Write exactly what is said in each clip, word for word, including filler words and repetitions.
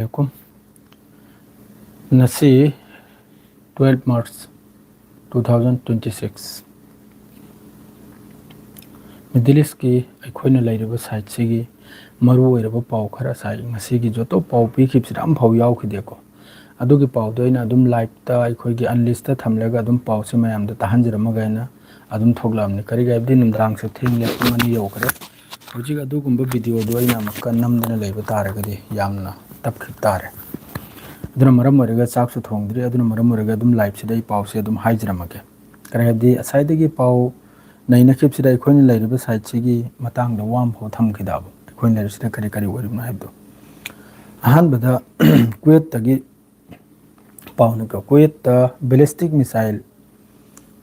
ꯑꯁꯂꯥꯃꯨ ꯑꯂꯥꯏꯀꯨꯝ꯫ ꯉꯁꯤ twelve March two thousand twenty six, Middle East ꯀꯤ ꯑꯩꯈꯣꯏꯅ ꯂꯩꯔꯤꯕ ꯁꯥꯏꯠꯁꯤꯒꯤ ꯃꯔꯨ ꯑꯣꯏꯔꯕ ꯄꯥꯎ ꯈꯔ ꯁꯥꯏ꯫ ꯉꯁꯤꯒꯤ ꯖꯣꯇꯣ ꯄꯥꯎ ꯄꯤꯈꯤꯕꯁꯤꯗ ꯑꯝꯐꯥꯎ ꯌꯥꯎꯈꯤꯗꯦꯀꯣ꯫ ꯑꯗꯨꯒꯤ ꯄꯥꯎꯗꯣ ꯑꯩꯅ ꯑꯗꯨꯝ ꯂꯥꯏꯞꯇ ꯑꯩꯈꯣꯏꯒꯤ ꯑꯟꯂꯤꯁꯇ ꯊꯝꯂꯒ ꯑꯗꯨꯝ ꯄꯥꯎꯁꯦ ꯃꯌꯥꯝꯗ ꯇꯥꯍꯟꯖꯔꯝꯃꯒ ꯍꯥꯏꯅ ꯑꯗꯨꯝ ꯊꯣꯛꯂꯛꯑꯕꯅꯤ꯫ ꯀꯔꯤꯒꯤ ꯍꯥꯏꯕꯗꯤ ꯅꯨꯡꯗꯥꯡꯁꯨ ꯊꯦꯡꯂꯦ, ꯄꯨꯡ ꯑꯅꯤ ꯌꯧꯈ꯭ꯔꯦ꯫ ꯍꯧꯖꯤꯛ ꯑꯗꯨꯒꯨꯝꯕ ꯚꯤꯗꯤꯑꯣꯗꯣ ꯑꯩꯅ ꯑꯃꯨꯛꯀ ꯅꯝꯗꯅ ꯂꯩꯕ ꯇꯥꯔꯒꯗꯤ ꯌꯥꯝꯅ ꯇꯞꯈꯤꯕ ꯇꯥꯔꯦ꯫ ꯑꯗꯨꯅ ꯃꯔꯝ ꯑꯣꯏꯔꯒ ꯆꯥꯛꯁꯨ ꯊꯣꯡꯗ꯭ꯔꯤ꯫ ꯑꯗꯨꯅ ꯃꯔꯝ ꯑꯣꯏꯔꯒ ꯑꯗꯨꯝ ꯂꯥꯏꯞꯁꯤꯗ ꯑꯩ ꯄꯥꯎꯁꯦ ꯑꯗꯨꯝ ꯍꯥꯏꯖꯔꯝꯃꯒꯦ꯫ ꯀꯔꯤ ꯍꯥꯏꯕꯗꯤ ꯉꯁꯥꯏꯗꯒꯤ ꯄꯥꯎ ꯅꯩꯅꯈꯤꯕꯁꯤꯗ ꯑꯩꯈꯣꯏꯅ ꯂꯩꯔꯤꯕ ꯁꯥꯏꯠꯁꯤꯒꯤ ꯃꯇꯥꯡꯗ ꯋꯥ ꯑꯃꯐꯥꯎ ꯊꯝꯈꯤꯗꯕ, ꯑꯩꯈꯣꯏꯅ ꯂꯩꯔꯤꯁꯤꯗ ꯀꯔꯤ ꯀꯔꯤ ꯑꯣꯏꯔꯤꯕꯅꯣ ꯍꯥꯏꯕꯗꯣ꯫ ꯑꯍꯥꯟꯕꯗ ꯀꯨꯋꯦꯠꯇꯒꯤ ꯄꯥꯎꯅꯤꯀꯣ꯫ ꯀꯨꯋꯦꯠꯇ ꯕꯦꯂꯤꯁꯇꯤꯛ ꯃꯤꯁꯥꯏꯜ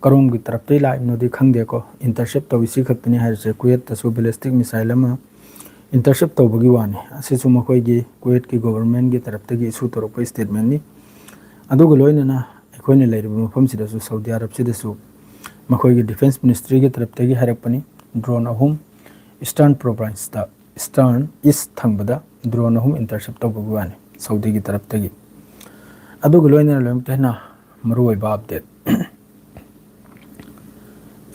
ꯀꯔꯣꯝꯒꯤ ꯇꯔꯞꯇꯒꯤ ꯂꯥꯛꯏꯕꯅꯣꯗꯤ ꯈꯪꯗꯦꯀꯣ, ꯏꯟꯇꯔꯁꯦꯞ ꯇꯧꯏ ꯁꯤ ꯈꯛꯇꯅꯤ ꯍꯥꯏꯔꯤꯁꯦ꯫ ꯀꯨꯋꯦꯠꯇꯁꯨ ꯕꯦꯂꯤꯁꯇꯤꯛ ꯃꯤꯁꯥꯏꯜ ꯑꯃ ꯏꯟꯇꯔꯁꯦꯞ ꯇꯧꯕꯒꯤ ꯋꯥꯅꯤ꯫ ꯑꯁꯤꯁꯨ ꯃꯈꯣꯏꯒꯤ ꯀꯨꯋꯦꯠꯀꯤ ꯒꯣꯕꯔꯃꯦꯟꯒꯤ ꯇꯔꯞꯇꯒꯤ ꯏꯁꯨ ꯇꯧꯔꯛꯄ ꯏꯁꯇꯦꯠꯃꯦꯟꯅꯤ꯫ ꯑꯗꯨꯒ ꯂꯣꯏꯅꯅ ꯑꯩꯈꯣꯏꯅ ꯂꯩꯔꯤꯕ ꯃꯐꯝꯁꯤꯗꯁꯨ, ꯁꯥꯎꯗꯤ ꯑꯔꯕꯁꯤꯗꯁꯨ ꯃꯈꯣꯏꯒꯤ ꯗꯤꯐꯦꯟꯁ ꯃꯤꯅꯤꯁꯇ꯭ꯔꯤꯒꯤ ꯇꯔꯞꯇꯒꯤ ꯍꯥꯏꯔꯛꯄꯅꯤ, ꯗ꯭ꯔꯣꯟ ꯑꯍꯨꯝ ꯏꯁꯇꯔꯟ ꯄ꯭ꯔꯣꯚꯤꯟꯁꯇ, ꯏꯁꯇꯔꯟ ꯏꯁ ꯊꯪꯕꯗ ꯗ꯭ꯔꯣꯟ ꯑꯍꯨꯝ ꯏꯟꯇꯔꯁꯦꯞ ꯇꯧꯕꯒꯤ ꯋꯥꯅꯤ ꯁꯥꯎꯗꯤꯒꯤ ꯇꯔꯞꯇꯒꯤ꯫ ꯑꯗꯨꯒ ꯂꯣꯏꯅꯅ ꯂꯣꯏꯅꯃꯛꯇ ꯍꯦꯟꯅ ꯃꯔꯨꯑꯣꯏꯕ update,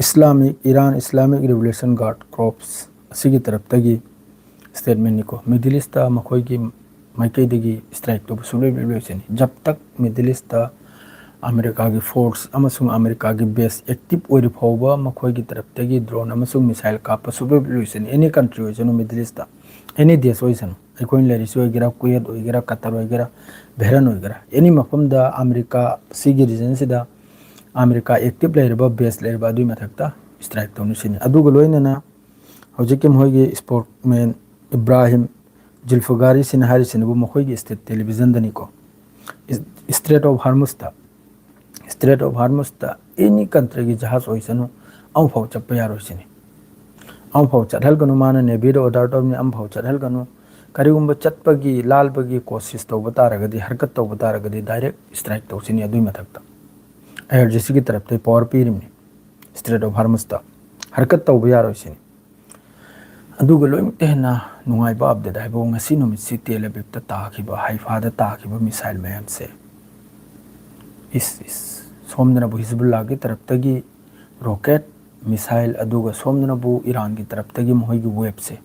Islamic, Iran Islamic revolution guard corps ꯑꯁꯤꯒꯤ ꯇꯔꯞꯇꯒꯤ ꯏꯁꯇꯦꯠꯃꯦꯟꯅꯤꯀꯣ꯫ ꯃꯤꯗꯜ ꯏꯁꯇ ꯃꯈꯣꯏꯒꯤ ꯃꯥꯏꯀꯩꯗꯒꯤ ꯏꯁꯇ꯭ꯔꯥꯏꯛ ꯇꯧꯕ ꯁꯨꯡꯂꯣꯏ ꯂꯣꯏꯁꯤꯅꯤ꯫ ꯖꯕ ꯇꯛ ꯃꯤꯗꯜ ꯏꯁꯇ ꯑꯃꯦꯔꯤꯀꯥꯒꯤ ꯐꯣꯔꯁ ꯑꯃꯁꯨꯡ ꯑꯃꯦꯔꯤꯀꯥꯒꯤ ꯕꯦꯁ ꯑꯦꯛꯇꯤꯚ ꯑꯣꯏꯔꯤ ꯐꯥꯎꯕ ꯃꯈꯣꯏꯒꯤ ꯇꯔꯞꯇꯒꯤ ꯗ꯭ꯔꯣꯟ ꯑꯃꯁꯨꯡ ꯃꯤꯁꯥꯏꯜ ꯀꯥꯞꯄ ꯁꯨꯡꯂꯣꯏ ꯂꯣꯏꯁꯤꯅꯤ꯫ ꯑꯦꯅꯤ ꯀꯟꯇ꯭ꯔꯤ ꯑꯣꯏꯁꯅꯨ, ꯃꯤꯗꯜ ꯏꯁꯇ, ꯑꯦꯅꯤ ꯗꯦꯁ ꯑꯣꯏꯁꯅꯨ, ꯑꯩꯈꯣꯏꯅ ꯂꯩꯔꯤꯁꯤ ꯑꯣꯏꯒꯦꯔꯥ, ꯀꯨꯋꯦꯠ ꯑꯣꯏꯒꯦꯔꯥ, ꯀꯇꯔ ꯑꯣꯏꯒꯦꯔꯥ, ꯕꯦꯍꯔꯟ ꯑꯣꯏꯒꯦꯔꯥ, ꯑꯦꯅꯤ ꯃꯐꯝꯗ ꯑꯃꯦꯔꯤꯀꯥ ꯁꯤꯒꯤ ꯔꯤꯖꯟꯁꯤꯗ ꯑꯃꯦꯔꯤꯀꯥ ꯑꯦꯛꯇꯤꯚ ꯂꯩꯔꯕ, ꯕꯦꯁ ꯂꯩꯔꯕ, ꯑꯗꯨꯒꯤ ꯃꯊꯛꯇ ꯏꯁꯇ꯭ꯔꯥꯏꯛ ꯇꯧꯅꯤ ꯁꯤꯅꯤ꯫ ꯑꯗꯨꯒ ꯂꯣꯏꯅꯅ ꯍꯧꯖꯤꯛꯀꯤ ꯃꯈꯣꯏꯒꯤ ꯏꯁꯄꯣꯔꯠꯃꯦꯟ ꯏꯕ꯭ꯔꯥꯍꯤꯝ ꯖꯨꯜꯐꯒꯥꯔꯤꯁꯤꯅ ꯍꯥꯏꯔꯤꯁꯤꯅꯕꯨ ꯃꯈꯣꯏꯒꯤ ꯏꯁꯇꯦꯠ ꯇꯦꯂꯤꯚꯤꯖꯟꯗꯅꯤꯀꯣ, ꯏꯁꯇ꯭ꯔꯦꯠ ꯑꯣꯐ ꯍꯥꯔꯃꯨꯁꯇ, ꯏꯁꯇ꯭ꯔꯦꯠ ꯑꯣꯐ ꯍꯥꯔꯃꯨꯁꯇ ꯑꯦꯅꯤ ꯀꯟꯇ꯭ꯔꯤꯒꯤ ꯖꯍꯥꯖ ꯑꯣꯏꯁꯅꯨ, ꯑꯃꯐꯥꯎ ꯆꯠꯄ ꯌꯥꯔꯣꯏ ꯁꯤꯅꯤ꯫ ꯑꯃꯐꯥꯎ ꯆꯠꯍꯜꯒꯅꯨ, ꯃꯥꯅ ꯅꯦꯚꯤꯗ ꯑꯣꯔꯗꯔ ꯇꯧꯔꯤꯕꯅꯤ, ꯑꯃꯐꯥꯎ ꯆꯠꯍꯜꯒꯅꯨ꯫ ꯀꯔꯤꯒꯨꯝꯕ ꯆꯠꯄꯒꯤ, ꯂꯥꯜꯕꯒꯤ ꯀꯣꯁꯤꯁ ꯇꯧꯕ ꯇꯥꯔꯒꯗꯤ, ꯍꯔꯀꯠ ꯇꯧꯕ ꯇꯥꯔꯒꯗꯤ ꯗꯥꯏꯔꯦꯛ ꯏꯁꯇ꯭ꯔꯥꯏꯛ ꯇꯧꯁꯤꯅꯤ꯫ ꯑꯗꯨꯒꯤ ꯃꯊꯛꯇ ꯑꯥꯏ ꯑꯥꯔ ꯖꯤ ꯁꯤꯒꯤ ꯇꯔꯞꯇꯒꯤ ꯄꯥꯋꯔ ꯄꯤꯔꯤꯕꯅꯤ꯫ ꯏꯁꯇ꯭ꯔꯦꯠ ꯑꯣꯐ ꯍꯥꯔꯃꯨꯁꯇ ꯍꯔꯀꯠ ꯇꯧꯕ ꯌꯥꯔꯣꯏ ꯁꯤꯅꯤ꯫ ꯑꯗꯨꯒ ꯂꯣꯏꯅꯃꯛꯇ ꯍꯦꯟꯅ ꯅꯨꯡꯉꯥꯏꯕ ꯑꯞꯗꯦꯠ ꯍꯥꯏꯕꯨ ꯉꯁꯤ ꯅꯨꯃꯤꯠꯁꯤ ꯇꯦꯜ ꯑꯕꯤꯕꯇ ꯇꯥꯈꯤꯕ, ꯍꯥꯏꯐꯥꯗ ꯇꯥꯈꯤꯕ ꯃꯤꯁꯥꯏꯜ ꯃꯌꯥꯝꯁꯦ, ꯏꯁ, ꯏꯁ, ꯁꯣꯝꯗꯅꯕꯨ ꯍꯤꯖꯕꯨꯜꯂꯥꯒꯤ ꯇꯔꯞꯇꯒꯤ ꯔꯣꯀꯦꯠ, ꯃꯤꯁꯥꯏꯜ, ꯑꯗꯨꯒ ꯁꯣꯝꯗꯅꯕꯨ ꯏꯔꯥꯟꯒꯤ ꯇꯔꯞꯇꯒꯤ ꯃꯈꯣꯏꯒꯤ ꯋꯦꯞꯁꯦ,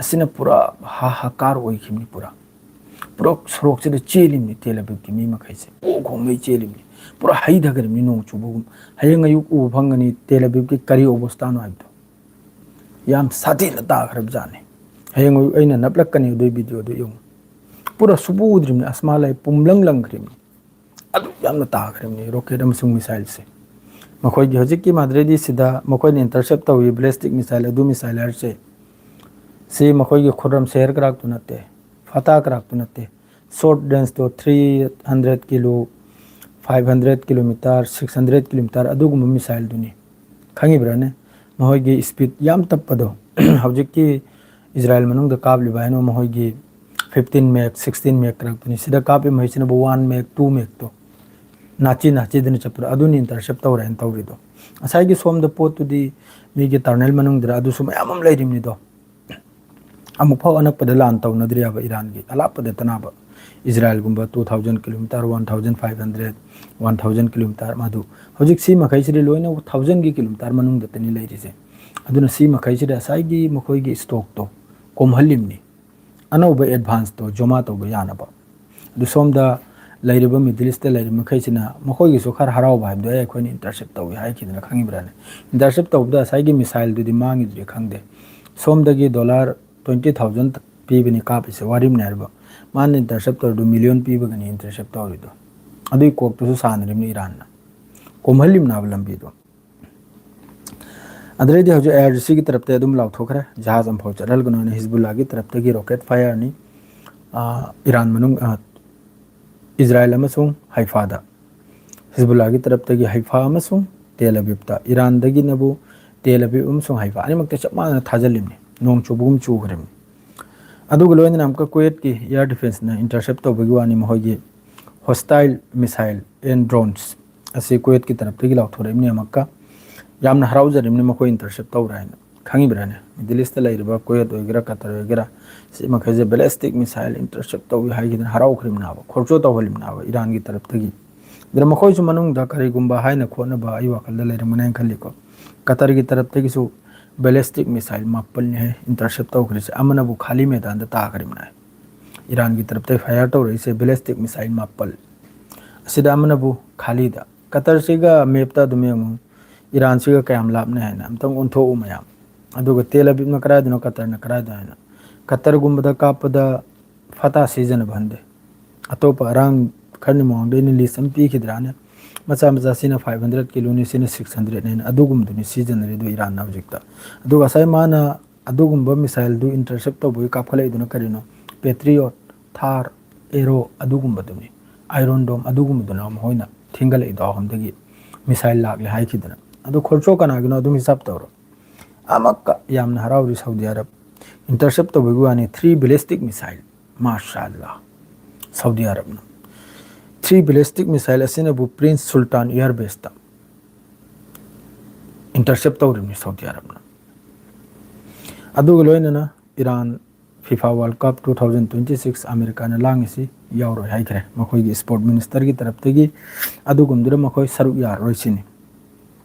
ꯑꯁꯤꯅ ꯄꯨꯔꯥ ꯍꯥ ꯍꯥꯀꯥꯔ ꯑꯣꯏꯈꯤꯕꯅꯤ꯫ ꯄꯨꯔꯥ, ꯄꯨꯔꯥ ꯁꯣꯔꯣꯛꯁꯤꯗ ꯆꯦꯜꯂꯤꯕꯅꯤ ꯇꯦꯜ ꯑꯕꯤꯕꯀꯤ ꯃꯤ ꯃꯈꯩꯁꯦ, ꯑꯣ ꯈꯣꯡꯉꯩ ꯆꯦꯜꯂꯤꯕꯅꯤ꯫ ꯄꯨꯔꯥ ꯍꯩꯊꯈ꯭ꯔꯤꯕꯅꯤ ꯅꯣꯡ ꯆꯨꯕꯒꯨꯝ꯫ ꯍꯌꯦꯡ ꯑꯌꯨꯛ ꯎꯕ ꯐꯪꯒꯅꯤ ꯇꯦꯜ ꯑꯕꯤꯕꯀꯤ ꯀꯔꯤ ꯑꯣꯕꯁꯇꯥꯅꯣ ꯍꯥꯏꯕꯗꯣ꯫ ꯌꯥꯝ ꯁꯥꯊꯤꯅ ꯇꯥꯈ꯭ꯔꯕ ꯖꯥꯠꯅꯤ꯫ ꯍꯌꯦꯡ ꯑꯌꯨꯛ ꯑꯩꯅ ꯅꯞꯂꯛꯀꯅꯤ ꯑꯗꯨꯒꯤ ꯚꯤꯗꯤꯑꯣꯗꯨ ꯌꯦꯡꯉꯨ꯫ ꯄꯨꯔꯥ ꯁꯨꯕꯨ ꯎꯗ꯭ꯔꯤꯕꯅꯤ, ꯑꯁꯃꯥꯟ ꯂꯥꯏ ꯄꯨꯝꯂꯪ ꯂꯪꯈ꯭ꯔꯤꯕꯅꯤ꯫ ꯑꯗꯨ ꯌꯥꯝꯅ ꯇꯥꯈ꯭ꯔꯕꯅꯤ ꯔꯣꯀꯦꯠ ꯑꯃꯁꯨꯡ ꯃꯤꯁꯥꯏꯜꯁꯦ꯫ ꯃꯈꯣꯏꯒꯤ ꯍꯧꯖꯤꯛꯀꯤ ꯃꯥꯗ꯭ꯔꯦꯗꯤꯁꯤꯗ ꯃꯈꯣꯏꯅ ꯏꯟꯇꯔꯁꯦꯞ ꯇꯧꯔꯤ ꯕꯦꯂꯤꯁꯇꯤꯛ ꯃꯤꯁꯥꯏꯜ ꯑꯗꯨ, ꯃꯤꯁꯥꯏꯜ ꯍꯥꯏꯔꯤꯁꯦ, ꯁꯤ ꯃꯈꯣꯏꯒꯤ ꯈꯨꯔꯝ ꯁꯦꯍꯔ ꯀꯔꯥꯛꯇꯨ ꯅꯠꯇꯦ, ꯐꯇꯥ ꯀꯔꯥꯛꯇꯨ ꯅꯠꯇꯦ꯫ ꯁꯣꯔꯠ ꯔꯦꯟꯖꯇꯣ three hundred kilo, five hundred kilometer, six hundred kilometer ꯑꯗꯨꯒꯨꯝꯕ ꯃꯤꯁꯥꯏꯜꯗꯨꯅꯤ꯫ ꯈꯪꯉꯤꯕ꯭ꯔꯥꯅꯦ? ꯃꯈꯣꯏꯒꯤ ꯁ꯭ꯄꯤꯠ ꯌꯥꯝ ꯇꯞꯄꯗꯣ꯫ ꯍꯧꯖꯤꯛꯀꯤ ꯏꯖꯔꯥꯏꯜ ꯃꯅꯨꯡꯗ ꯀꯥꯞꯂꯤꯕ ꯍꯥꯏꯅ ꯃꯈꯣꯏꯒꯤ fifteen Mach, sixteen Mach ꯀꯔꯛꯇꯨꯅꯤ꯫ ꯁꯤꯗ ꯀꯥꯞꯄꯤ ꯃꯈꯩꯁꯤꯅꯕꯨ one Mach, two Machꯇꯣ ꯅꯥꯆꯤ ꯅꯥꯆꯤꯗꯅ ꯆꯠꯄꯗꯣ, ꯑꯗꯨꯅ ꯏꯟꯇꯔꯁꯦꯞ ꯇꯧꯔꯦꯅ ꯇꯧꯔꯤꯗꯣ꯫ ꯉꯁꯥꯏꯒꯤ ꯁꯣꯝꯗ ꯄꯣꯠꯇꯨꯗꯤ ꯃꯤꯒꯤ ꯇꯔꯅꯦꯜ ꯃꯅꯨꯡꯗ ꯑꯗꯨꯁꯨ ꯃꯌꯥꯝ ꯑꯃ ꯂꯩꯔꯤꯕꯅꯤꯗꯣ꯫ ꯑꯃꯨꯛꯐꯥꯎ ꯑꯅꯛꯄꯗ ꯂꯥꯟ ꯇꯧꯅꯗ꯭ꯔꯤꯕ ꯏꯔꯥꯟꯒꯤ, ꯑꯂꯥꯞꯄꯗ ꯇꯅꯥꯕ꯫ ꯏꯖꯔꯥꯏꯜꯒꯨꯝꯕ two thousand kilometer, one thousand five hundred, one thousand kilometer ꯃꯗꯨ꯫ ꯍꯧꯖꯤꯛ ꯁꯤ ꯃꯈꯩꯁꯤꯗꯤ ꯂꯣꯏꯅ thousandꯒꯤ kilometer ꯃꯅꯨꯡꯗꯇꯅꯤ ꯂꯩꯔꯤꯁꯦ꯫ ꯑꯗꯨꯅ ꯁꯤ ꯃꯈꯩꯁꯤꯗ ꯉꯁꯥꯏꯒꯤ ꯃꯈꯣꯏꯒꯤ ꯁ꯭ꯇꯣꯛꯇꯣ ꯀꯣꯝꯍꯜꯂꯤꯕꯅꯤ꯫ ꯑꯅꯧꯕ ꯑꯦꯗꯚꯥꯟꯁꯇꯣ ꯖꯣꯃꯥ ꯇꯧꯕ ꯌꯥꯅꯕ꯫ ꯑꯗꯨ ꯁꯣꯝꯗ ꯂꯩꯔꯤꯕ ꯃꯤꯗꯜ ꯏꯁꯇ ꯂꯩꯔꯤꯕ ꯃꯈꯩꯁꯤꯅ ꯃꯈꯣꯏꯒꯤꯁꯨ ꯈꯔ ꯍꯔꯥꯎꯕ ꯍꯥꯏꯕꯗꯣ, "ꯑꯦ, ꯑꯩꯈꯣꯏꯅ ꯏꯟꯇꯔꯁꯦꯞ ꯇꯧꯏ" ꯍꯥꯏꯈꯤꯗꯅ, ꯈꯪꯉꯤꯕ꯭ꯔꯥꯅꯦ? ꯏꯟꯇꯔꯁꯦꯞ ꯇꯧꯕꯗ ꯉꯁꯥꯏꯒꯤ ꯃꯤꯁꯥꯏꯜꯗꯨꯗꯤ ꯃꯥꯡꯉꯤꯗꯨꯗꯤ ꯈꯪꯗꯦ꯫ ꯁꯣꯝꯗꯒꯤ dollar twenty thousand ꯄꯤꯕꯅꯤ ꯀꯥꯞꯄꯤꯁꯦ, ꯋꯥꯔꯤꯝꯅꯦ ꯍꯥꯏꯔꯤꯕ꯫ ꯃꯥꯅ ꯏꯟꯇꯔꯁꯦꯞ ꯇꯧꯔꯤꯗꯨ million ꯄꯤꯕꯒꯅꯤ ꯏꯟꯇꯔꯁꯦꯞ ꯇꯧꯔꯤꯗꯣ꯫ ꯑꯗꯨꯒꯤ ꯀꯣꯛꯇꯨꯁꯨ ꯁꯥꯟꯅꯔꯤꯕꯅꯤ ꯏꯔꯥꯟꯅ, ꯀꯣꯝꯍꯜꯂꯤꯕꯅꯦꯕ ꯂꯝꯕꯤꯗꯣ꯫ ꯑꯗꯨꯗꯩꯗꯤ ꯍꯧꯖꯤꯛ ꯑꯥꯏ ꯑꯥꯔ ꯖꯤ ꯁꯤꯒꯤ ꯇꯔꯞꯇ ꯑꯗꯨꯝ ꯂꯥꯎꯊꯣꯛꯈ꯭ꯔꯦ, ꯖꯍꯥꯖ ꯑꯃꯐꯥꯎ ꯆꯠꯍꯜꯒꯅꯨ ꯍꯥꯏꯅ꯫ ꯍꯤꯖꯕꯨꯜꯂꯥꯒꯤ ꯇꯔꯞꯇꯒꯤ ꯔꯣꯀꯦꯠ ꯐꯥꯌꯔꯅꯤ, ꯑꯥ, ꯏꯔꯥꯟ ꯃꯅꯨꯡ, ꯑꯥ, ꯏꯖꯔꯥꯏꯜ ꯑꯃꯁꯨꯡ ꯍꯩꯐꯥꯗ꯫ ꯍꯤꯖꯕꯨꯜꯂꯥꯒꯤ ꯇꯔꯞꯇꯒꯤ ꯍꯩꯐꯥ ꯑꯃꯁꯨꯡ ꯇꯦꯜ ꯑꯕꯤꯕꯇ꯫ ꯏꯔꯥꯟꯗꯒꯤꯅꯕꯨ ꯇꯦꯜ ꯑꯕꯤꯕ ꯑꯃꯁꯨꯡ ꯍꯩꯐꯥ ꯑꯅꯤꯃꯛꯇ ꯆꯞ ꯃꯥꯟꯅꯅ ꯊꯥꯖꯤꯜꯂꯤꯕꯅꯤ, ꯅꯣꯡ ꯆꯨꯕꯒꯨꯝ ꯆꯨꯈ꯭ꯔꯤꯕꯅꯤ꯫ ꯑꯗꯨꯒ ꯂꯣꯏꯅꯅ ꯑꯃꯨꯛꯀ ꯀꯨꯋꯦꯠꯀꯤ ꯑꯦꯌꯔ ꯗꯤꯐꯦꯟꯁꯅ ꯏꯟꯇꯔꯁꯦꯞ ꯇꯧꯕꯒꯤ ꯋꯥꯅꯤ, ꯃꯈꯣꯏꯒꯤ hostile missile and drones ꯑꯁꯤ ꯀꯨꯋꯦꯠꯀꯤ ꯇꯔꯞꯇꯒꯤ ꯂꯥꯎꯊꯣꯔꯛꯏꯕꯅꯤ꯫ ꯑꯃꯨꯛꯀ ꯌꯥꯝꯅ ꯍꯔꯥꯎꯖꯔꯤꯕꯅꯤ ꯃꯈꯣꯏ ꯏꯟꯇꯔꯁꯦꯞ ꯇꯧꯔꯦ ꯍꯥꯏꯅ꯫ ꯈꯪꯉꯤꯕ꯭ꯔꯥꯅꯦ? Middle East ꯂꯩꯔꯤꯕ ꯀꯨꯋꯦꯠ ꯑꯣꯏꯒꯦꯔꯥ, ꯀꯇꯔ ꯑꯣꯏꯒꯦꯔꯥ, ꯁꯤ ꯃꯈꯩꯁꯦ ballistic missile intercept ꯇꯧꯏ ꯍꯥꯏꯈꯤꯗꯅ ꯍꯔꯥꯎꯈ꯭ꯔꯤꯕꯅꯦꯕ, ꯈꯣꯔꯆꯣ ꯇꯧꯍꯜꯂꯤꯕꯅꯦꯕ ꯏꯔꯥꯟꯒꯤ ꯇꯔꯞꯇꯒꯤ꯫ ꯑꯗꯨꯅ ꯃꯈꯣꯏꯁꯨ ꯃꯅꯨꯡꯗ ꯀꯔꯤꯒꯨꯝꯕ ꯍꯥꯏꯅ ꯈꯣꯠꯅꯕ ꯑꯩ ꯋꯥꯈꯜꯗ ꯂꯩꯔꯝꯒꯅꯤ ꯍꯥꯏꯅ ꯈꯜꯂꯤꯀꯣ꯫ ꯀꯇꯔꯒꯤ ꯇꯔꯞꯇꯒꯤꯁꯨ ballistic missile ꯃꯥꯄꯜꯅꯤ ꯍꯥꯏ intercept ꯇꯧꯈ꯭ꯔꯤꯁꯦ, ꯑꯃꯅꯕꯨ ꯈꯥꯂꯤ ꯃꯦꯗꯥꯟꯗ ꯇꯥꯈ꯭ꯔꯤꯕꯅꯦ꯫ ꯏꯔꯥꯟꯒꯤ ꯇꯔꯞꯇꯒꯤ fire ꯇꯧꯔꯛꯏꯁꯦ ballistic missile ꯃꯥꯄꯜ꯫ ꯑꯁꯤꯗ ꯑꯃꯅꯕꯨ ꯈꯥꯂꯤꯗ꯫ ꯀꯇꯔꯁꯤꯒ map ꯇ ꯑꯗꯨꯝ ꯌꯦꯡꯉꯨ, ꯏꯔꯥꯟꯁꯤꯒ ꯀꯌꯥꯝ ꯂꯥꯞꯅꯩ ꯍꯥꯏꯅ ꯑꯝꯇꯪ ꯑꯣꯟꯊꯣꯛꯎ ꯃꯌꯥꯝ꯫ ꯑꯗꯨꯒ ꯇꯦꯜ ꯑꯕꯤꯕꯅ ꯀꯗꯥꯏꯗꯅꯣ, ꯀꯇꯔꯅ ꯀꯗꯥꯏꯗꯅꯣ ꯍꯥꯏꯅ꯫ ꯀꯇꯔꯒꯨꯝꯕꯗ ꯀꯥꯞꯄꯗ ꯐꯇꯥ ꯁꯤꯖꯤꯟꯅꯕ ꯍꯟꯗꯦ꯫ ꯑꯇꯣꯞꯄ ꯑꯔꯥꯡ ꯈꯔꯅꯤ ꯃꯃꯥꯡꯗ ꯑꯩꯅ list ꯑꯃ ꯄꯤꯈꯤꯗ꯭ꯔꯥꯅꯦ? ꯃꯆꯥ ꯃꯆꯥ, ꯁꯤꯅ five hundred ꯀꯤꯂꯣꯅꯤ, ꯁꯤꯅ six hundred ꯍꯥꯏꯅ, ꯑꯗꯨꯒꯨꯝꯕꯗꯨꯅꯤ ꯁꯤꯖꯤꯟꯅꯔꯤꯗꯣ ꯏꯔꯥꯟꯅ ꯍꯧꯖꯤꯛꯇ꯫ ꯑꯗꯨꯒ ꯉꯁꯥꯏ ꯃꯥꯅ ꯑꯗꯨꯒꯨꯝꯕ missile ꯗꯨ intercept ꯇꯧꯕꯒꯤ ꯀꯥꯞꯈꯠꯂꯛꯏꯗꯨꯅ ꯀꯔꯤꯅꯣ? Patriot, THAAD, Arrow ꯑꯗꯨꯒꯨꯝꯕꯗꯨꯅꯤ꯫ Iron Dome ꯑꯗꯨꯒꯨꯝꯕꯗꯨꯅ ꯃꯈꯣꯏꯅ ꯊꯦꯡꯒꯠꯂꯛꯏꯗꯣ ꯑꯍꯨꯝꯗꯒꯤ missile ꯂꯥꯛꯂꯦ ꯍꯥꯏꯈꯤꯗꯅ꯫ ꯑꯗꯨ ꯈꯣꯔꯆꯣ ꯀꯅꯥꯒꯤꯅꯣ ꯑꯗꯨꯝ ꯍꯤꯁꯥꯞ ꯇꯧꯔꯣ꯫ ꯑꯃꯛꯀ ꯌꯥꯝꯅ ꯍꯔꯥꯎꯔꯤ ꯁꯥꯎꯗꯤ ꯑꯔꯕ꯫ Intercept ꯇꯧꯕꯒꯤ ꯋꯥꯅꯤ, three ballistic missile꯫ ꯃꯥꯁꯥ ꯑꯜꯂꯥ꯫ ꯁꯥꯎꯗꯤ ꯑꯔꯕꯅ three ballistic missile ꯑꯁꯤꯅꯕꯨ Prince Sultan Air Base ꯇ intercept ꯇꯧꯔꯤꯕꯅꯤ ꯁꯥꯎꯗꯤ ꯑꯔꯕꯅ꯫ ꯑꯗꯨꯒ ꯂꯣꯏꯅꯅ Iran FIFA World Cup two thousand twenty six ꯑꯃꯦꯔꯤꯀꯥꯅ ꯂꯥꯡꯉꯤꯁꯤ ꯌꯥꯎꯔꯣꯏ ꯍꯥꯏꯈ꯭ꯔꯦ꯫ ꯃꯈꯣꯏꯒꯤ sport minister ꯒꯤ ꯇꯔꯞꯇꯒꯤ ꯑꯗꯨꯒꯨꯝꯗꯨꯗ ꯃꯈꯣꯏ ꯁꯔꯨꯛ ꯌꯥꯔꯔꯣꯏ ꯁꯤꯅꯤ꯫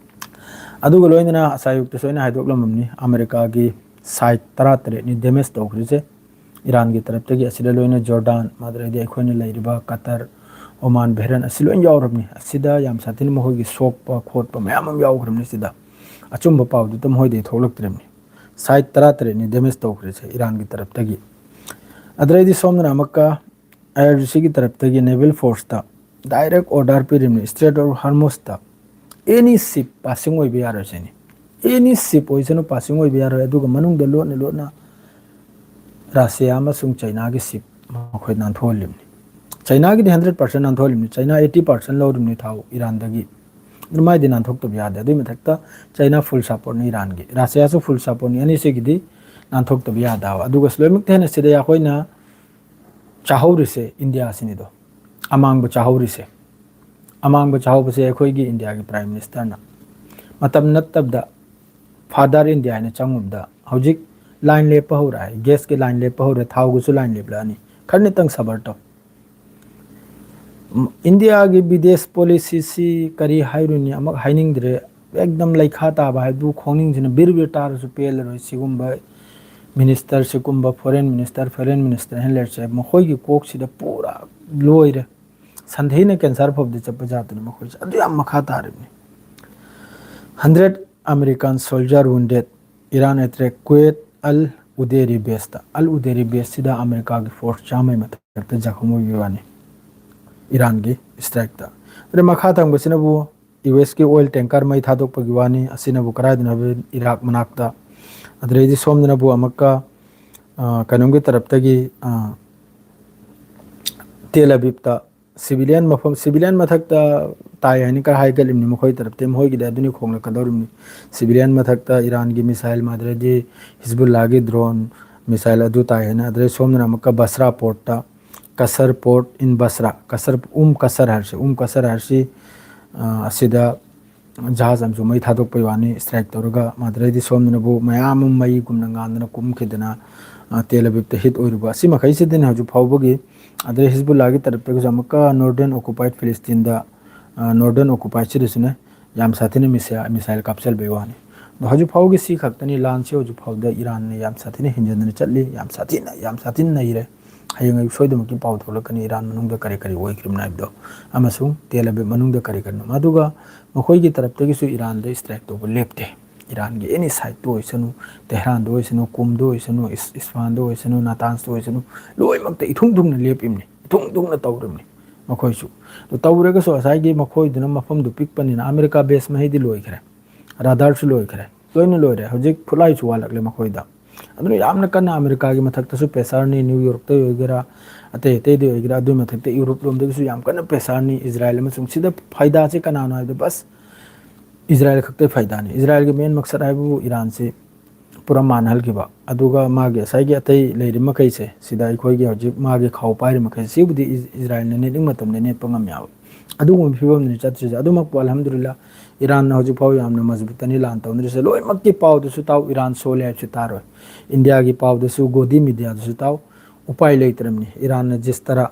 ꯑꯗꯨꯒ ꯂꯣꯏꯅꯅ ꯉꯁꯥꯏ ꯑꯌꯨꯛꯇꯁꯨ ꯑꯩꯅ ꯍꯥꯏꯗꯣꯛꯂꯝꯃꯕꯅꯤ, ꯑꯃꯦꯔꯤꯀꯥꯒꯤ site ꯇꯔꯥꯇꯔꯦꯠꯅꯤ damage ꯇꯧꯈ꯭ꯔꯤꯁꯦ ꯏꯔꯥꯟꯒꯤ ꯇꯔꯞꯇꯒꯤ꯫ ꯑꯁꯤꯗ ꯂꯣꯏꯅ ꯖꯣꯔꯗꯥꯟ, ꯑꯗꯩꯗꯤ ꯑꯩꯈꯣꯏꯅ ꯂꯩꯔꯤꯕ ꯀꯇꯔ, ꯑꯣꯃꯥꯟ, ꯕꯍꯔꯦꯟ, ꯑꯁꯤ ꯂꯣꯏ ꯌꯥꯎꯔꯕꯅꯤ꯫ ꯑꯁꯤꯗ ꯌꯥꯝ ꯁꯥꯊꯤꯅ ꯃꯈꯣꯏꯒꯤ ꯁꯣꯛꯄ ꯈꯣꯠꯄ ꯃꯌꯥꯝ ꯑꯃ ꯌꯥꯎꯈ꯭ꯔꯕꯅꯤ꯫ ꯁꯤꯗ ꯑꯆꯨꯝꯕ ꯄꯥꯎꯗꯨꯇ ꯃꯈꯣꯏꯗꯒꯤ ꯊꯣꯛꯂꯛꯇ꯭ꯔꯤꯕꯅꯤ꯫ Site ꯇꯔꯥꯇꯔꯦꯠꯅꯤ damage ꯇꯧꯈ꯭ꯔꯤꯁꯦ ꯏꯔꯥꯟꯒꯤ ꯇꯔꯞꯇꯒꯤ꯫ ꯑꯗꯨꯗꯩꯗꯤ ꯁꯣꯝꯗꯅ ꯑꯃꯨꯛꯀ I R G C ꯒꯤ ꯇꯔꯞꯇꯒꯤ naval force ꯇ direct order ꯄꯤꯔꯤꯕꯅꯤ, Strait of Hormuz ꯇ any ship passing ꯑꯣꯏꯕ ꯌꯥꯔꯣꯏ ꯁꯤꯅꯤ꯫ Any ship ꯑꯣꯏꯁꯅꯨ, passing ꯑꯣꯏꯕ ꯌꯥꯔꯣꯏ꯫ ꯑꯗꯨꯒ ꯃꯅꯨꯡꯗ ꯂꯣꯠꯅ ꯂꯣꯠꯅ ꯔꯁꯤꯌꯥ ꯑꯃꯁꯨꯡ ꯆꯩꯅꯥꯒꯤ ship ꯃꯈꯣꯏ ꯅꯥꯟꯊꯣꯛꯍꯜꯂꯤꯕꯅꯤ꯫ ꯆꯩꯅꯥꯒꯤꯗꯤ hundred percent ꯅꯥꯟꯊꯣꯛꯍꯜꯂꯤꯕꯅꯤ꯫ ꯆꯩꯅꯥ eighty percent ꯂꯧꯔꯤꯕꯅꯤ ꯊꯥꯎ ꯏꯔꯥꯟꯗꯒꯤ꯫ ꯑꯗꯨ ꯃꯥꯏꯗꯤ ꯅꯥꯟꯊꯣꯛꯇꯕ ꯌꯥꯗꯦ꯫ ꯑꯗꯨꯏ ꯃꯊꯛꯇ ꯆꯩꯅꯥ full support ꯅꯤ ꯏꯔꯥꯟꯒꯤ, ꯔꯁꯤꯌꯥꯁꯨ full support ꯅꯤ꯫ ꯑꯅꯤꯁꯤꯒꯤꯗꯤ ꯅꯥꯟꯊꯣꯛꯇꯕ ꯌꯥꯗꯕ꯫ ꯑꯗꯨꯒ ꯂꯣꯏꯅꯃꯛꯇ ꯍꯦꯟꯅ ꯁꯤꯗ ꯑꯩꯈꯣꯏꯅ ꯆꯥꯍꯧꯔꯤꯁꯦ ꯏꯟꯗꯤꯌꯥꯁꯤꯅꯤꯗꯣ꯫ ꯑꯃꯥꯡꯕ ꯆꯥꯍꯧꯔꯤꯁꯦ, ꯑꯃꯥꯡꯕ ꯆꯥꯍꯧꯕꯁꯦ ꯑꯩꯈꯣꯏꯒꯤ ꯏꯟꯗꯤꯌꯥꯒꯤ Prime Minister ꯅ ꯃꯇꯝ ꯅꯠꯇꯕꯗ ꯐꯥꯗꯔ ꯏꯟꯗꯤꯌꯥ ꯍꯥꯏꯅ ꯆꯪꯉꯨꯕꯗ ꯍꯧꯖꯤꯛ ꯂꯥꯏꯟ ꯂꯦꯞꯄ ꯍꯧꯔꯛꯑꯦ, ꯒ꯭ꯌꯥꯁꯀꯤ ꯂꯥꯏꯟ ꯂꯦꯞꯄ ꯍꯧꯔꯦ, ꯊꯥꯎꯒꯤꯁꯨ ꯂꯥꯏꯟ ꯂꯦꯞꯂꯛꯑꯅꯤ꯫ ꯈꯔꯅꯤꯇꯪ ꯁꯕꯔ ꯇꯧ꯫ ꯏꯟꯗꯤꯌꯥꯒꯤ ꯕꯤꯗꯦꯁ ꯄꯣꯂꯤꯁꯤꯁꯤ ꯀꯔꯤ ꯍꯥꯏꯔꯨꯅꯤ, ꯑꯃꯨꯛ ꯍꯥꯏꯅꯤꯡꯗ꯭ꯔꯦ꯫ ꯑꯦꯛꯗꯝ ꯂꯩꯈꯥ ꯇꯥꯕ ꯍꯥꯏꯕꯨ ꯈꯣꯡꯅꯤꯡꯁꯤꯅ ꯕꯤꯔ ꯕꯤꯔ ꯇꯥꯔꯁꯨ ꯄꯦꯜꯂꯔꯣꯏ꯫ ꯁꯤꯒꯨꯝꯕ ꯃꯤꯅꯤꯁꯇꯔ, ꯁꯤꯒꯨꯝꯕ ꯐꯣꯔꯦꯟ ꯃꯤꯅꯤꯁꯇꯔ, ꯐꯣꯔꯦꯟ ꯃꯤꯅꯤꯁꯇꯔ ꯍꯥꯏꯅ ꯂꯩꯔꯁꯦ, ꯃꯈꯣꯏꯒꯤ ꯀꯣꯛꯁꯤꯗ ꯄꯨꯔꯥ ꯂꯣꯏꯔꯦ꯫ ꯁꯟꯊꯤꯅ ꯀꯦꯟꯁꯔ ꯐꯕꯗ ꯆꯠꯄ ꯖꯥꯠꯇꯨꯅꯤ ꯃꯈꯣꯏꯁꯦ꯫ ꯑꯗꯨ ꯌꯥꯝ ꯃꯈꯥ ꯇꯥꯔꯤꯕꯅꯤ꯫ Hundred American soldier wounded, Iran attack Kuwait Al Udeiri baseꯇ꯫ ꯑꯜ ꯎꯗꯦꯔꯤ ꯕꯦꯁꯁꯤꯗ ꯑꯃꯦꯔꯤꯀꯥꯒꯤ ꯐꯣꯔꯁ ꯆꯥꯝꯃꯩ ꯃꯊꯛꯇ ꯖꯈꯝ ꯑꯣꯏꯕ ꯋꯥꯅꯤ ꯏꯔꯥꯟꯒꯤ ꯏꯁꯇ꯭ꯔꯥꯏꯛꯇ꯫ ꯑꯗꯩ ꯃꯈꯥ ꯊꯪꯕꯁꯤꯅꯕꯨ ꯌꯨ ꯑꯦꯁꯀꯤ ꯑꯣꯏꯜ ꯇꯦꯡꯀꯔ ꯃꯩ ꯊꯥꯗꯣꯛꯄꯒꯤ ꯋꯥꯅꯤ꯫ ꯑꯁꯤꯅꯕꯨ ꯀꯗꯥꯏꯗꯅꯣ ꯍꯥꯏꯕꯗ ꯏꯔꯥꯛ ꯃꯅꯥꯛꯇ꯫ ꯑꯗꯨꯗꯩꯗꯤ ꯁꯣꯝꯗꯅꯕꯨ ꯑꯃꯨꯛꯀ, ꯑ, ꯀꯩꯅꯣꯝꯒꯤ ꯇꯔꯞꯇꯒꯤ, ꯑ, ꯇꯦꯜ ꯑꯕꯤꯕꯇ ꯁꯤꯚꯤꯂꯤꯌꯟ ꯃꯐꯝ, ꯁꯤꯚꯤꯂꯤꯌꯟ ꯃꯊꯛꯇ ꯇꯥꯏ ꯍꯥꯏꯅ ꯈꯔ ꯍꯥꯏꯒꯠꯂꯤꯕꯅꯤ ꯃꯈꯣꯏ ꯇꯔꯞꯇꯒꯤ꯫ ꯃꯈꯣꯏꯒꯤꯗꯤ ꯑꯗꯨꯅꯤ ꯈꯣꯡꯂꯛꯀꯗꯧꯔꯤꯕꯅꯤ꯫ ꯁꯤꯚꯤꯂꯤꯌꯟ ꯃꯊꯛꯇ ꯏꯔꯥꯟꯒꯤ ꯃꯤꯁꯥꯏꯜ, ꯃꯥꯗ꯭ꯔꯗꯤ ꯍꯤꯖꯕꯨꯜꯂꯥꯒꯤ ꯗ꯭ꯔꯣꯟ ꯃꯤꯁꯥꯏꯜ ꯑꯗꯨ ꯇꯥꯏ ꯍꯥꯏꯅ꯫ ꯑꯗꯨꯗꯩ ꯁꯣꯝꯗꯅ ꯑꯃꯨꯛꯀ ꯕꯁ꯭ꯔꯥ ꯄꯣꯔꯠꯇ, ꯀꯁꯔ ꯄꯣꯔꯠ ꯏꯟ ꯕꯁ꯭ꯔꯥ, ꯀꯁꯔ, ꯎꯝ ꯀꯁꯔ ꯍꯥꯏꯔꯁꯤ, ꯎꯝ ꯀꯁꯔ ꯍꯥꯏꯔꯁꯤ, ꯑ, ꯑꯁꯤꯗ ꯖꯍꯥꯖ ꯑꯃꯁꯨ ꯃꯩ ꯊꯥꯗꯣꯛꯄꯩ ꯋꯥꯅꯤ, ꯏꯁꯇ꯭ꯔꯥꯏꯛ ꯇꯧꯔꯒ꯫ ꯃꯥꯗ꯭ꯔꯗꯤ ꯁꯣꯝꯗꯅꯕꯨ ꯃꯌꯥꯝ ꯑꯃ ꯃꯩꯒꯨꯝꯅ ꯉꯥꯟꯗꯅ ꯀꯨꯝꯈꯤꯗꯅ, ꯑ, ꯇꯦꯜ ꯑꯕꯤꯕꯇ ꯍꯤꯠ ꯑꯣꯏꯔꯨꯕ꯫ ꯑꯁꯤ ꯃꯈꯩꯁꯤꯗꯅꯤ ꯍꯧꯖꯤꯛ ꯐꯥꯎꯕꯒꯤ꯫ ꯑꯗꯩ ꯍꯤꯖꯕꯨꯜꯂꯥꯒꯤ ꯇꯔꯞꯇꯒꯤꯁꯨ ꯑꯃꯨꯛꯀ ꯅꯣꯔꯗꯔꯟ ꯑꯣꯀꯨꯄꯥꯏꯠ ꯐꯤꯂꯤꯁꯇꯤꯟꯗ, ꯑ, ꯅꯣꯔꯗꯔꯟ ꯑꯣꯀꯨꯄꯥꯏꯠꯁꯤꯗꯁꯨꯅꯦ ꯌꯥꯝ ꯁꯥꯊꯤꯅ ꯃꯤꯁꯥꯏꯜ, ꯃꯤꯁꯥꯏꯜ ꯀꯥꯞꯆꯜꯕꯩ ꯋꯥꯅꯤ꯫ ꯑꯗꯣ ꯍꯧꯖꯤꯛ ꯐꯥꯎꯒꯤ ꯁꯤ ꯈꯛꯇꯅꯤ ꯂꯥꯟꯁꯤ ꯍꯧꯖꯤꯛ ꯐꯥꯎꯗ ꯏꯔꯥꯟꯅ ꯌꯥꯝ ꯁꯥꯊꯤꯅ ꯍꯦꯟꯖꯟꯗꯅ ꯆꯠꯂꯤ, ꯌꯥꯝ ꯁꯥꯊꯤꯅ, ꯌꯥꯝ ꯁꯥꯊꯤꯅ ꯅꯩꯔꯦ꯫ ꯍꯌꯦꯡ ꯑꯌꯨꯛ ꯁꯣꯏꯗꯅꯃꯛꯀꯤ ꯄꯥꯎ ꯊꯣꯛꯂꯛꯀꯅꯤ ꯏꯔꯥꯟ ꯃꯅꯨꯡꯗ ꯀꯔꯤ ꯀꯔꯤ ꯑꯣꯏꯈ꯭ꯔꯤꯕꯅꯣ ꯍꯥꯏꯕꯗꯣ, ꯑꯃꯁꯨꯡ ꯇꯦꯜ ꯑꯕꯤꯕ ꯃꯅꯨꯡꯗ ꯀꯔꯤ ꯀꯔꯤꯅꯣ꯫ ꯑꯗꯨꯒ ꯃꯈꯣꯏꯒꯤ ꯇꯔꯞꯇꯒꯤꯁꯨ ꯏꯔꯥꯟꯗ ꯏꯁꯇ꯭ꯔꯥꯏꯛ ꯇꯧꯕ ꯂꯦꯞꯇꯦ꯫ ꯏꯔꯥꯟꯒꯤ ꯑꯦꯅꯤ ꯁꯥꯏꯠꯇ ꯑꯣꯏꯁꯅꯨ, ꯇꯦꯍ꯭ꯔꯥꯟꯗ ꯑꯣꯏꯁꯅꯨ, ꯀꯨꯝꯗ ꯑꯣꯏꯁꯅꯨ, ꯏꯁ-, ꯏꯁꯐꯥꯟꯗ ꯑꯣꯏꯁꯅꯨ, ꯅꯥꯇꯥꯟꯁꯇ ꯑꯣꯏꯁꯅꯨ, ꯂꯣꯏꯅꯃꯛꯇ ꯏꯊꯨꯡ ꯊꯨꯡꯅ ꯂꯦꯞꯄꯤꯕꯅꯤ, ꯏꯊꯨꯡ ꯊꯨꯡꯅ ꯇꯧꯔꯤꯕꯅꯤ ꯃꯈꯣꯏꯁꯨ꯫ ꯑꯗꯨ ꯇꯧꯔꯒꯁꯨ ꯉꯁꯥꯏꯒꯤ ꯃꯈꯣꯏꯗꯨꯅ ꯃꯐꯝꯗꯨ ꯄꯤꯛꯄꯅꯤꯅ ꯑꯃꯦꯔꯤꯀꯥ ꯕꯦꯁ ꯃꯍꯩꯗꯤ ꯂꯣꯏꯈ꯭ꯔꯦ, ꯔꯥꯗꯥꯔꯁꯨ ꯂꯣꯏꯈ꯭ꯔꯦ, ꯂꯣꯏꯅ ꯂꯣꯏꯔꯦ꯫ ꯍꯧꯖꯤꯛ ꯈꯨꯠꯂꯥꯏꯁꯨ ꯋꯥꯠꯂꯛꯂꯦ ꯃꯈꯣꯏꯗ꯫ ꯑꯗꯨꯅ ꯌꯥꯝꯅ ꯀꯟꯅ ꯑꯃꯦꯔꯤꯀꯥꯒꯤ ꯃꯊꯛꯇꯁꯨ ꯄ꯭ꯔꯦꯁꯔꯅꯤ, ꯅ꯭ꯌꯨ ꯌꯣꯔꯛꯇ ꯑꯣꯏꯒꯦꯔꯥ, ꯑꯇꯩ ꯑꯇꯩꯗ ꯑꯣꯏꯒꯦꯔꯥ, ꯑꯗꯨꯒꯤ ꯃꯊꯛꯇ ꯌꯨꯔꯣꯞ ꯂꯣꯝꯗꯒꯤꯁꯨ ꯌꯥꯝ ꯀꯟꯅ ꯄ꯭ꯔꯦꯁꯔꯅꯤ꯫ ꯏꯖꯔꯥꯌꯦꯜ ꯑꯃꯁꯨꯡ ꯁꯤꯗ ꯐꯥꯏꯗꯥꯁꯦ ꯀꯅꯥꯅꯣ ꯍꯥꯏꯕꯗ ꯕꯁ ꯏꯖꯔꯥꯌꯦꯜ ꯈꯛꯇ ꯐꯥꯏꯗꯥꯅꯤ꯫ ꯏꯖꯔꯥꯌꯦꯜꯒꯤ ꯃꯦꯟ ꯃꯛꯁꯠ ꯍꯥꯏꯕꯕꯨ ꯏꯔꯥꯟꯁꯤ ꯄꯨꯔꯥ ꯃꯥꯟꯅꯍꯜꯈꯤꯕ꯫ ꯑꯗꯨꯒ ꯃꯥꯒꯤ ꯉꯁꯥꯏꯒꯤ ꯑꯇꯩ ꯂꯩꯔꯤ ꯃꯈꯩꯁꯦ, ꯁꯤꯗ ꯑꯩꯈꯣꯏꯒꯤ ꯍꯧꯖꯤꯛ ꯃꯥꯒꯤ ꯈꯥꯎ ꯄꯥꯏꯔꯤ ꯃꯈꯩꯁꯦ, ꯁꯤꯕꯨꯗꯤ ꯏꯁ-, ꯏꯁꯔꯥꯌꯦꯜꯅ ꯅꯦꯠꯅꯤꯡ ꯃꯇꯝꯗ ꯅꯦꯠꯄ ꯉꯝ ꯌꯥꯕ ꯑꯗꯨꯒꯨꯝꯕ ꯐꯤꯕꯝꯗꯨꯅꯤ ꯆꯠꯇ꯭ꯔꯤꯁꯦ꯫ ꯑꯗꯨꯃꯛꯄꯨ ꯑꯜꯍꯝꯗꯨꯂꯤꯜꯂꯥ, ꯏꯔꯥꯟꯅ ꯍꯧꯖꯤꯛ ꯐꯥꯎ ꯌꯥꯝꯅ ꯃꯖꯕꯨꯠꯇꯅꯤ ꯂꯥꯟ ꯇꯧꯅꯔꯤꯁꯦ꯫ ꯂꯣꯏꯅꯃꯛꯀꯤ ꯄꯥꯎꯗꯁꯨ ꯇꯥꯎ, ꯏꯔꯥꯟ ꯁꯣꯜꯂꯦ ꯍꯥꯏꯕꯁꯨ ꯇꯥꯔꯣꯏ꯫ ꯏꯟꯗꯤꯌꯥꯒꯤ ꯄꯥꯎꯗꯁꯨ, ꯒꯣꯗꯤ ꯃꯤꯗꯤꯌꯥꯗꯁꯨ ꯇꯥꯎ, ꯎꯄꯥꯏ ꯂꯩꯇ꯭ꯔꯕꯅꯤ꯫ ꯏꯔꯥꯟꯅ ꯖꯤꯁ ꯇꯔꯥ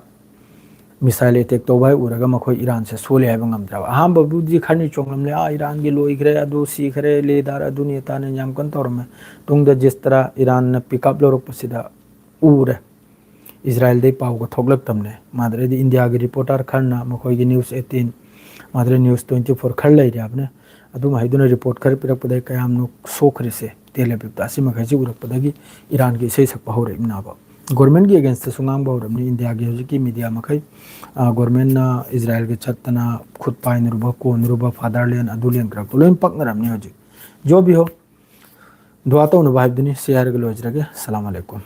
ꯃꯤꯁꯥꯏꯜ ꯑꯦꯇꯦꯛ ꯇꯧꯕ ꯍꯥꯏ ꯎꯔꯒ ꯃꯈꯣꯏ ꯏꯔꯥꯟꯁꯦ ꯁꯣꯜꯂꯦ ꯍꯥꯏꯕ ꯉꯝꯗ꯭ꯔꯕ꯫ ꯑꯍꯥꯟꯕꯕꯨꯗꯤ ꯈꯔꯅꯤ ꯆꯣꯡꯂꯝꯂꯦ, "ꯑꯥ, ꯏꯔꯥꯟꯒꯤ ꯂꯣꯏꯈ꯭ꯔꯦ, ꯑꯗꯨ ꯁꯤꯈ꯭ꯔꯦ, ꯂꯦ ꯗꯥꯔ ꯑꯗꯨꯅꯤ ꯑꯇꯥꯅꯤ" ꯌꯥꯝ ꯀꯟꯅ ꯇꯧꯔꯝꯃꯦ꯫ ꯇꯨꯡꯗ ꯖꯤꯁ ꯇꯔꯥ ꯏꯔꯥꯟꯅ ꯄꯤꯛ ꯑꯞ ꯂꯧꯔꯛꯄꯁꯤꯗ ꯎꯔꯦ꯫ ꯏꯁꯔꯥꯌꯦꯜꯗꯩ ꯄꯥꯎꯒ ꯊꯣꯛꯂꯛꯇꯕꯅꯦ꯫ ꯃꯥꯗ꯭ꯔꯦꯗꯤ ꯏꯟꯗꯤꯌꯥꯒꯤ ꯔꯤꯄꯣꯔꯇꯔ ꯈꯔꯅ ꯃꯈꯣꯏꯒꯤ ꯅ꯭ꯌꯨꯁ ꯑꯩꯠꯇꯤꯟ, ꯃꯥꯗ꯭ꯔꯦ ꯅ꯭ꯌꯨꯁ ꯇ꯭ꯋꯦꯟꯇꯤ ꯐꯣꯔ ꯈꯔ ꯂꯩꯔꯦ ꯍꯥꯏꯕꯅꯦ꯫ ꯑꯗꯨꯝ ꯍꯥꯏꯗꯨꯅ ꯔꯤꯄꯣꯔꯠ ꯈꯔ ꯄꯤꯔꯛꯄꯗꯒꯤ ꯀꯌꯥꯝꯅ ꯁꯣꯛꯈ꯭ꯔꯤꯁꯦ ꯇꯦꯜ ꯑꯕꯤꯕꯇ꯫ ꯑꯁꯤ ꯃꯈꯩꯁꯤ ꯎꯔꯛꯄꯗꯒꯤ ꯏꯔꯥꯟꯒꯤ ꯏꯁꯩ ꯁꯛꯄ ꯍꯧꯔꯛꯏꯕꯅꯦꯕ꯫ ꯒꯣꯔꯃꯦꯟꯒꯤ ꯑꯦꯒꯦꯟꯁꯇꯁꯨ ꯉꯥꯡꯕ ꯍꯧꯔꯕꯅꯤ ꯏꯟꯗꯤꯌꯥꯒꯤ ꯍꯧꯖꯤꯛꯀꯤ ꯃꯤꯗꯤꯌꯥ ꯃꯈꯩ꯫ ꯑ, ꯒꯣꯔꯃꯦꯟꯅ ꯏꯁꯔꯥꯌꯦꯜꯒ ꯆꯠꯇꯅ ꯈꯨꯠ ꯄꯥꯏꯅꯔꯨꯕ, ꯀꯣꯟꯅꯔꯨꯕ, ꯐꯥꯗꯔꯂꯦꯟ ꯑꯗꯨ ꯂꯦꯟꯈ꯭ꯔꯛꯄ ꯂꯣꯏꯅ ꯄꯛꯅꯔꯕꯅꯤ ꯍꯧꯖꯤꯛ꯫ ꯖꯣ ꯚꯤ ꯍꯣ, ꯗꯨꯋꯥ ꯇꯧꯅꯕ ꯍꯥꯏꯕꯗꯨꯅꯤ꯫ ꯁꯤ ꯍꯥꯏꯔꯒ ꯂꯣꯏꯖꯔꯒꯦ꯫ ꯁꯂꯥꯝ ꯑꯂꯩꯀꯨꯝ꯫